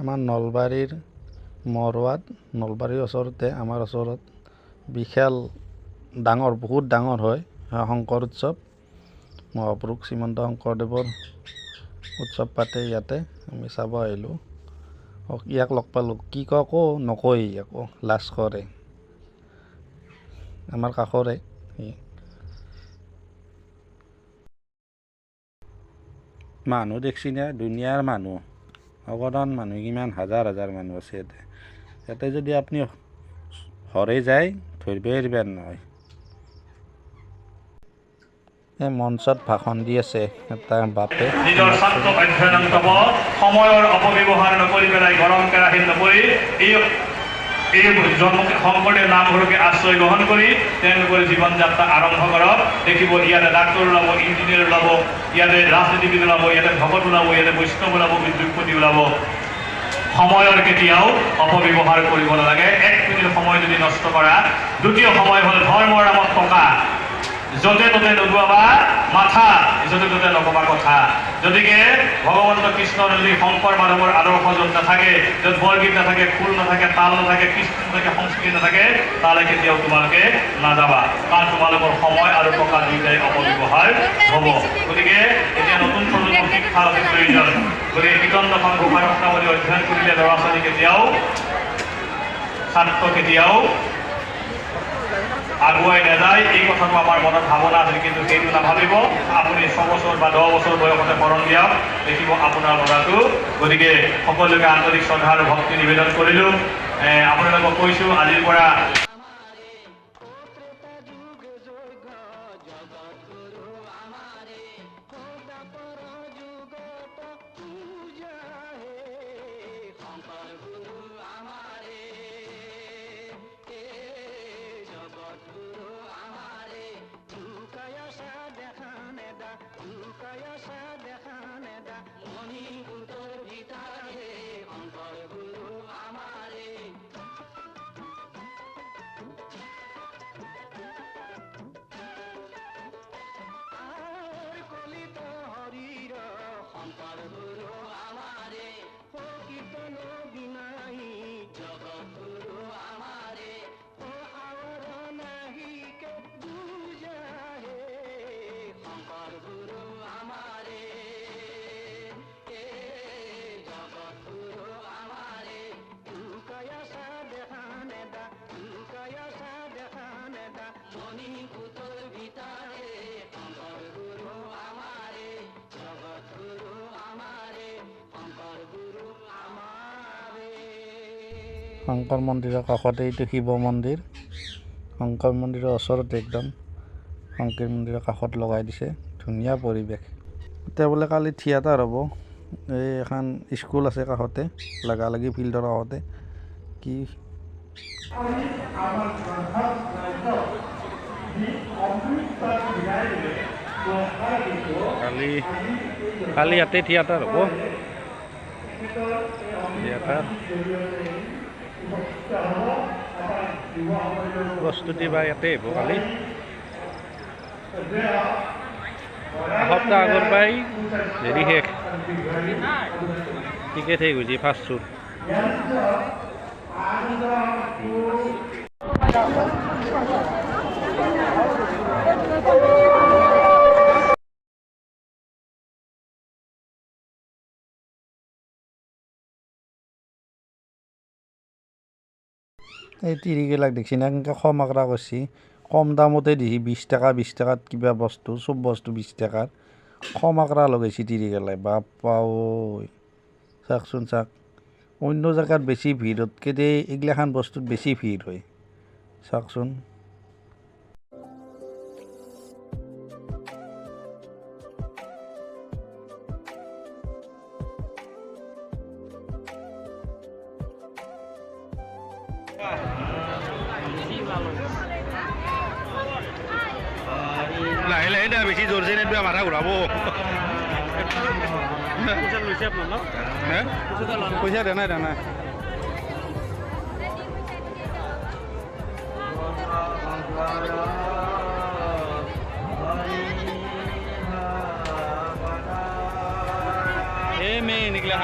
আমাৰ নলবাৰীৰ মৰোৱাত, নলবাৰীৰ ওচৰতে, আমাৰ ওচৰত বিশাল ডাঙৰ, বহুত ডাঙৰ হয় শংকৰ উৎসৱ। মহাপুৰুষ শ্ৰীমন্ত শংকৰদেৱৰ উৎসৱ পাতে ইয়াতে। আমি চাব আহিলোঁ, ইয়াক লগ পালোঁ। কি কওঁ কওঁ, নকয় একো, লাজ কৰে। আমাৰ কাষৰে সি। মানুহ দেখছি না, দুনিয়াৰ মানুহ, অগণন মানুহ, কিমান হাজাৰ হাজাৰ মানুহ আছে ইয়াতে। ইয়াতে যদি আপুনি হৰে যায়, ধৰিবই পাৰিবেন নহয়। এই মঞ্চত ভাষণ দি আছে এটা বাপে। নিজৰ ছাত্ৰ অধ্যয়ন সময়ৰ অপব্যৱহাৰ নকৰি পেলাই, গৰম কেৰাহীত নপৰি এই এই জন্ম শংকৰদেৱ নামঘৰকে আশ্ৰয় গ্ৰহণ কৰি তেওঁলোকৰ জীৱন যাত্ৰা আৰম্ভ কৰক। দেখিব, ইয়াতে ডাক্তৰ ওলাব, ইঞ্জিনিয়াৰ ওলাব, ইয়াতে ৰাজনীতিবিদ ওলাব, ইয়াতে ভকত ওলাব, ইয়াতে বৈষ্ণৱ ওলাব, উদ্যোগপতি ওলাব। সময়ৰ কেতিয়াও অপব্যৱহাৰ কৰিব নালাগে। এক মিনিট সময় যদি নষ্ট কৰা। দ্বিতীয় সময় হ'ল ধৰ্মৰ নামত টকা য'তে ত'তে লগোৱাবা মাথা, য'তে ত'তে নকবা কথা। গতিকে ভগৱন্ত কৃষ্ণৰ যদি শংকৰ মাধৱৰ আদৰ্শ য'ত নাথাকে, য'ত বৰগীত নাথাকে, খোল নাথাকে, তাল নাথাকে, কৃষ্ণ নাথাকে, সংস্কৃতি নাথাকে, তালৈ কেতিয়াও তোমালোকে নাযাবা। কাৰণ তোমালোকৰ সময় আৰু টকা দুয়োটাই অপব্যৱহাৰ হ'ব। গতিকে এতিয়া নতুন প্ৰজন্মৰ শিক্ষাৰ অতি প্ৰয়োজন। গতিকে কীৰ্তনখন, ঘোষা, ৰত্নাৱলী অধ্যয়ন কৰিলে ল'ৰা ছোৱালী কেতিয়াও, ছাত্ৰ কেতিয়াও আগুৱাই নাযায়, এই কথাটো আমাৰ মনত ভাৱনা আছিল। কিন্তু সেইটো নাভাবিব। আপুনি 6 বছৰ বা 10 বছৰ বয়সতে শৰণ দিয়ক, দেখিব আপোনাৰ ল'ৰাটো। গতিকে সকলোকে আন্তৰিক শ্ৰদ্ধা আৰু ভক্তি নিবেদন কৰিলোঁ। আপোনালোকক কৈছোঁ, আজিৰ পৰা শংকৰ মন্দিৰৰ কাষতে এইটো শিৱ মন্দিৰ। শংকৰ মন্দিৰৰ ওচৰতে একদম, শংকৰ মন্দিৰৰ কাষত লগাই দিছে। ধুনীয়া পৰিৱেশ। এতিয়া বোলে কালি থিয়েটাৰ হ'ব। এই এখন স্কুল আছে কাষতে, লাগালাগি ফিল্ডৰ কাষতে। কি কালি কালি ইয়াতে থিয়েটাৰ হ'ব। থিয়েটাৰ প্ৰস্তুতি বা ইয়াতে আহিব কালি। এসপ্তাহ আগৰ পৰাই হেৰি শেষ, টিকেট শেষ হৈছে ফাৰ্ষ্ট শ্ব'ৰ। এই তিৰিগিলাক দেখছি না, কেনকে খমাকৰা কৰছি। কম দামতে দিছি, 20 টকা, 20 টকাত কিবা বস্তু, চব বস্তু 20 টকাৰ। খমাকৰা লগাইছি তিৰিগিলাই, বাপ্পা ঐ। চাকচোন চাক, অন্য জেগাত বেছি ভিৰতকৈ এইগিলাখান বস্তুত বেছি ভিৰ হয়। চাওকচোন। লাহে লাহে দে, বেছি জোৰছে নিদিবা, মাথা ঘূৰাব। হে? পইচা দে নাই, দে নাই। এই মেইন এইগিলা।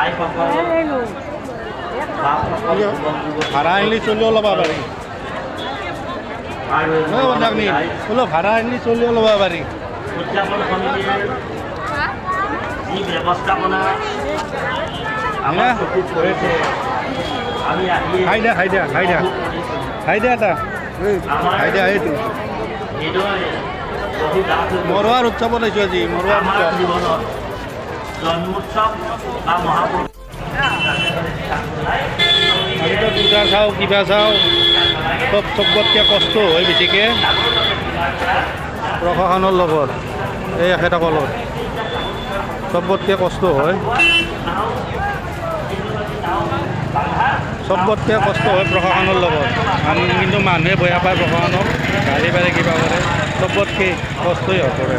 আইসকল, বাপসকল, যুৱক যুৱতী ভাড়া আনিলি চলিও ল'ব পাৰি। আৰু বোলো ভাড়া আনিলি চলিও ল'ব পাৰি। উদযাপন সমিতিৰ যি ব্যৱস্থাপনা আমাৰ চকুত পৰিছে, আমি আহি খাই দিয়া, খাই দিয়া, খাই দিয়া। উপভোগ কৰিছোঁ। খাই দিয়া এটা। আমাৰ খাই দিয়া এইটো। হৃদয় বহু ডাঠ হৈ গৈছে। মৰোৱাৰ উৎসৱত আহিছোঁ আজি, মৰোৱাৰ আমাৰ উৎসৱ। জীৱনত জন্মোৎসৱ বা মহাপুৰুষ আমিতো পূজা চাওঁ, কিবা চাওঁ, চব চবতকৈ কষ্ট হয় বেছিকৈ প্ৰশাসনৰ লগত, এই এখেতসকলৰ চবতকৈ কষ্ট হয়। চবতকৈ কষ্ট হয় প্ৰশাসনৰ লগত। আমি কিন্তু মানুহে বেয়া পায় প্ৰশাসনক, গালি পাৰে, কিবা কৰে, চবতকৈ কষ্টই হয় কৰে।